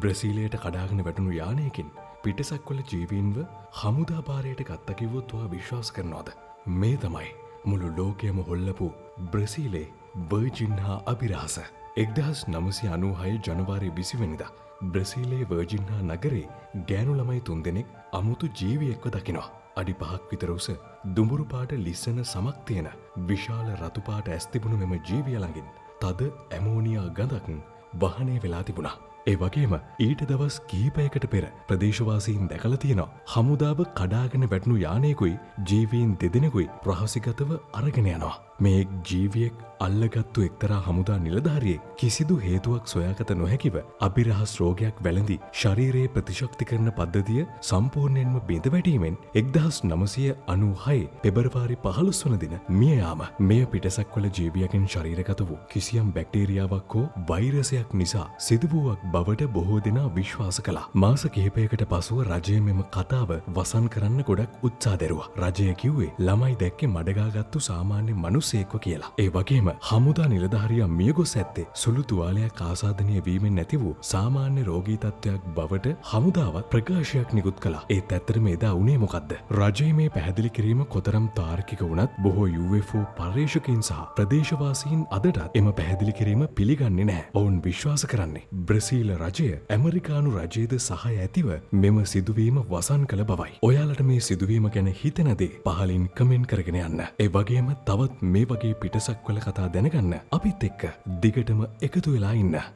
බ්‍රසීලයට කඩාගෙන වැටුණු යානයකින් පිටසක්වල ජීවීන්ව හමුදා භාරයට ගත්ත කිව්වොත් ඔයා විශ්වාස කරනවද? මේ තමයි මුළු ලෝකයම හොල්ලපු බ්‍රසීලේ වර්ජින්හා අභිරහස. 1996 ජනවාරි 20 වෙනිදා බ්‍රසීලයේ වර්ජින්හා නගරේ ගෑනු ළමයි තුන්දෙනෙක් අමුතු ජීවියෙක්ව දකිනවා. අඩි 5ක් විතර උස, දුඹුරු පාට ලිස්සන සමක් තියෙන, විශාල රතු පාට ඇස් තිබුණු මෙම ජීවිය ළඟින් තද ඇමෝනියා ගඳක් වහනය වෙලා තිබුණා. ඒ වගේම ඊට දවස් කිහිපයකට පෙර ප්‍රදේශවාසීන් දැකලා තියෙනවා හමුදාව කඩාගෙන වැටුණු යානයකුයි ජීවීන් දෙදෙනෙකුයි රහසිගතව අරගෙන යනවා. මේ එක් ජීවියෙක් අල්ලගත්තු එක්තරා හමුදා නිලධාරියෙක් කිසිදු හේතුවක් සොයාගත නොහැකිව අභිරහස් රෝගයක් වැළඳි ශරීරයේ ප්‍රතිශක්තිකරණ පද්ධතිය සම්පූර්ණයෙන්ම බිඳ වැටීමෙන් 1996 පෙබරවාරි 15 වන දින මිය යාම, මෙය පිටසක්වල ජීවියකින් ශරීරගත වූ කිසියම් බැක්ටීරියාවක් හෝ වෛරසයක් නිසා සිදු වූවක් බවට බොහෝ දෙනා විශ්වාස කළා. මාස කිහිපයකට පසුව රජය මෙම කතාව වසන් කරන්න ගොඩක් උත්සාහ දැරුවා. රජය කිව්වේ ළමයි දැක්කේ මඩගාගත්තු සාමාන්‍ය මිනිස්සෙක්ව කියලා. ඒ වගේම හමුදා නිලධාරියා මියගොස් ඇත්තේ සුළු තුවාලයක් ආසාදනය වීමෙන් නැති වූ සාමාන්‍ය රෝගී තත්ත්වයක් බවට හමුදාවත් ප්‍රකාශයක් නිකුත් කළා. ඒත් ඇත්තටම එදා වුණේ මොකද්ද? රජයේ මේ පැහැදිලි කිරීම කොතරම් තාර්කික වුණත් බොහෝ UFO පර්යේෂකයින් සහ ප්‍රදේශවාසීන් අදටත් එම පැහැදිලි කිරීම පිළිගන්නේ නැහැ. ඔවුන් විශ්වාස කරන්නේ බ්‍රසීල රජය ඇමරිකානු රජයේද සහාය ඇතිව මෙම සිදුවීම වසන් කළ බවයි. ඔයාලට මේ සිදුවීම ගැන හිතෙන දේ පහලින් කමෙන්ට් කරගෙන යන්න. ඒ වගේම තවත් මේ වගේ පිටසක්වල කතා දැනගන්න අපිත් එක්ක දිගටම එකතු වෙලා ඉන්න.